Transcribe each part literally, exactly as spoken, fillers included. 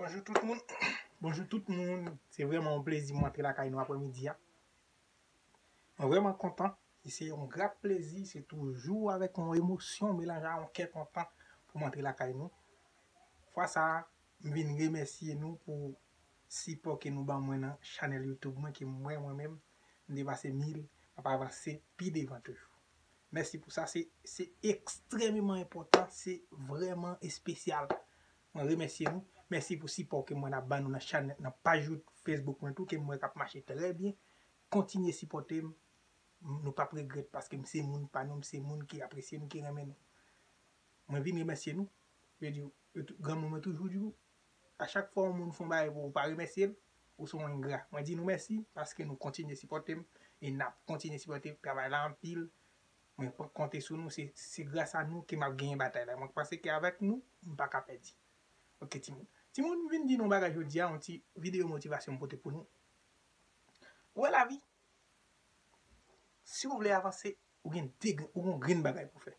Bonjou tout moun. Bonjou tout moun. Se vrèman yon plezi mwen antre lakay nou aprèmidi a. Mwen vrèman kontan. E se yon gra plezi. Se toujou avèk yon emosyon melanje a yon kè kontan pou mwen antre lakay nou. Fwa sa a, m vin remèsye nou pou sipò ke nou ban mwen nan chanèl YouTube mwen, ke mwen, mwen menm, m depase mil, m ap avanse pi devan toujou. Mèsi pou sa, se, se ekstrèmeman enpòtan, se vrèman espesyal. Mwen remèsye nou. Mèsi pou sipò ke mwen ap ban nou nan chanèl, nan paj YouTube, Facebook mwen tou, ke mwen k ap mache trè byen. Kontinye sipòte m. Nou p ap regrèt paske m se moun pa nou, m se moun ki apresye nou, ki renmen nou. Mwen vin remèsye nou. Yo di, yo tou- granmoun mwen toujou di, a chak fwa yon moun fè yon bagay pou ou, ou pa remèsye l, ou se yon engra. Mwen di nou mèsi paske nou kontinye sipòte m e n ap kontinye sipòte travay la anpil. Mwen p- konte sou nou, se, se gras a nou ke m ap genyen batay la. Mwen panse ke avèk nou, m pa ka pèdi. Ok, timoun. Timoun, m vin di nou yon bagay jodi a, yon ti videyo motivasyon m pote pou nou. Ou wè lavi, si w vle avanse, ou gen de grenn, ou gen grenn bagay pou fè.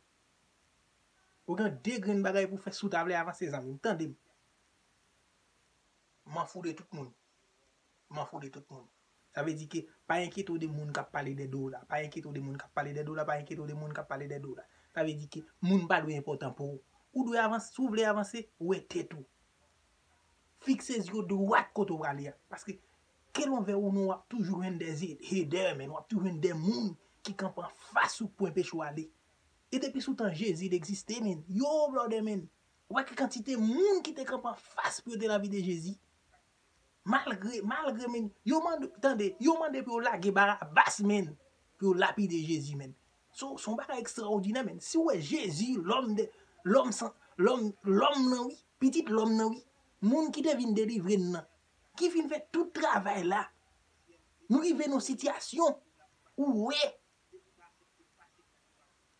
Ou gen de grenn bagay pou fè si w ta vle avanse, zanmi m. Tande m. M an fou de tout moun. M an fou de tout moun. Sa vle di ke pa enkyete w de moun k ap pale dèyè do w la. Pa enkyete w de moun k ap pale dèyè do w la. Pa enkyete w de moun k ap pale dèyè do w la. Sa vle di ke moun pa dwe enpòtan pou ou. Ou dwe avanse. Si w vle avanse, ou wè tèt ou. Fikse zye w dwat kote w prale a. Paske, ke l anvè ou non, w ap toujou jwenn de hater, men w ap toujou jwenn de moun ki kanpe anfas ou pou enpeche w ale. E depi sou tan Jezi te egziste, men, yo, brother, men, ou wè ki kantite moun ki te kanpe anfas pou yo te nan vi de Jezi. Malgre, malgre, men, yo mande, tande, yo mande pou yo lage Barabas, men, pou yo lapide Jezi, men. Se, se yon bagay ekstraòdinè, men. Si w wè Jezi, lòm de, lòm san, lòm, lòm nan, wi, pitit lòm nan, wi. Moun ki te vin delivre n nan. Ki vin fè tout travay la. Nou rive nan sitiyasyon ou wè.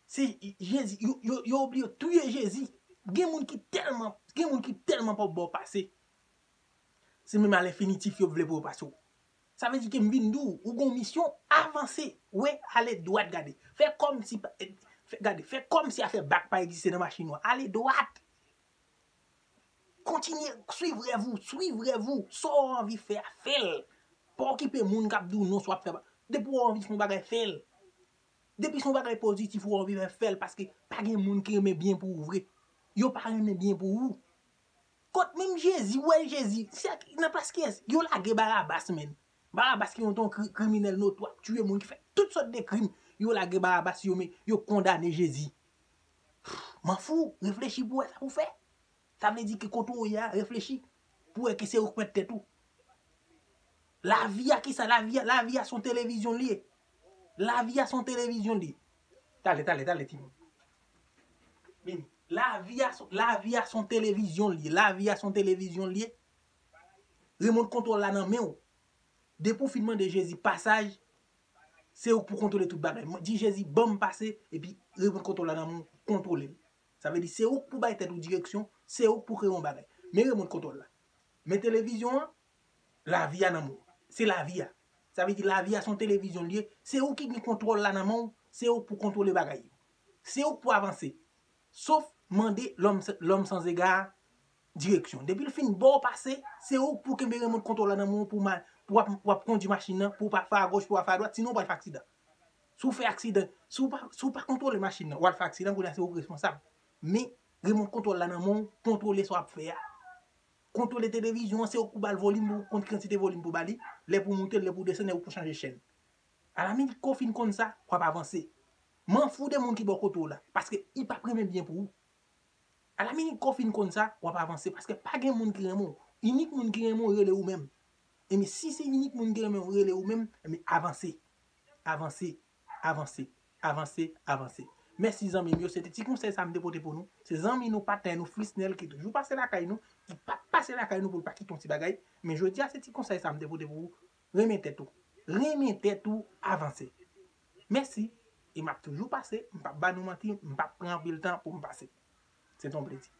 Se Jezi, yo, yo, yo oblije touye Jezi. Gen moun ki tèlman, gen moun ki tèlman pa ba w pase. Se menm alenfinitif yo vle pou yo pase w. Sa vle di ke m vin di w, ou gen yon misyon, avanse. Wè, ale dwat, gade. Fè kòmsi pa, fè, gade, fè kòmsi afè bak pa egziste nan machin ou an. Ale dwat. Kontinye, swiv rèv ou, swiv rèv ou. Sa w anvi fè a, fè l. Pa okipe moun k ap di w non, sa w ap fè. Depi w anvi fè yon bagay, fè l. Depi se yon bagay pozitif ou anvi fè, fè l, paske pa gen moun ki renmen byen pou ou vre. Yo pa renmen byen pou ou. Kot menm Jezi, ou wè Jezi, se nan plas kiyès? Yo lage Barabas, men. Barabas ki yon ton kri- kriminèl notwa, k ap tiye moun, ki fè tout sòt de krim. Yo lage Barabas, yo, men, yo kondane Jezi. M an fou, reflechi pou wè sa pou fè. Sa vle di ke kote w ye a, reflechi pou wè ke se ou k mèt tèt ou. Lavi a, kisa lavi a? Lavi a se yon televizyon l ye. Lavi a se yon televizyon l ye. Tale, tale, tale, timoun. Vini. Lavi a se, lavi a se yon televizyon l ye. Lavi a se yon televizyon l ye. Remòt kontwòl la nan men w. Depi w fin mande Jezi pasaj, se ou k pou kontwole tout bagay. Di Jezi, ban m pase, epi remòt kontwòl la nan men w, kontwole l. Sa vle di, se ou k pou bay tèt ou direksyon, se ou k pou kreye yon bagay. Men remòt kontwòl la. Men televizyon an, lavi a nan men w. Se lavi a. Sa vle di, lavi a se yon televizyon l ye, se ou ki gen kontwòl la nan men w, se ou k pou kontwole bagay yo. Se ou k pou avanse. Sof mande lòm, lòm sanzega a direksyon. Depi l fin ba w pase, se ou k pou kenbe remòt kontwòl la nan men w pou, pou w ap, w ap kondui machin nan, pou w pa fè agoch, pou w pa fè adwat, sinon w pral fè aksidan. Si w fè aksidan, si w pa, si w pa kontwole machin nan, w al fè aksidan, kounye a se ou k responsab. Men, remòt kontwòl la nan men w, kontwole sa w ap fè a. Kontwole televizyon an, se ou k pou ba l volim, pou konn ki kantite volim pou ba li, lè pou moute l, lè pou desann, lè ou pou chanje chèn. Alaminik, ke w fin konn sa, w ap avanse. M an fou de moun ki bò kote w la, paske li p ap renmen byen pou ou. Alaminik, ke w fin konn sa, w ap avanse, paske pa gen moun ki renmen w. Inik moun ki renmen w rele ou menm. Ebyen, si se inik moun ki renmen w rele ou menm, ebyen, avanse. Avanse, avanse, avanse, avanse. Mèsi zanmi m yo, se te ti konsèy sa m te pote pou nou. Se zanmi nou, patnè nou, Frisnel ki toujou pase lakay nou, ki p ap pase lakay nou pou l pa kite yon ti bagay. Men jodi a, se ti konsèy sa m te pote pou ou. Renmen tèt ou. Renmen tèt ou, avanse. Mèsi. E m ap toujou pase, m p ap ba nou manti, m p ap pran anpil tan pou m pase. Se te yon plezi.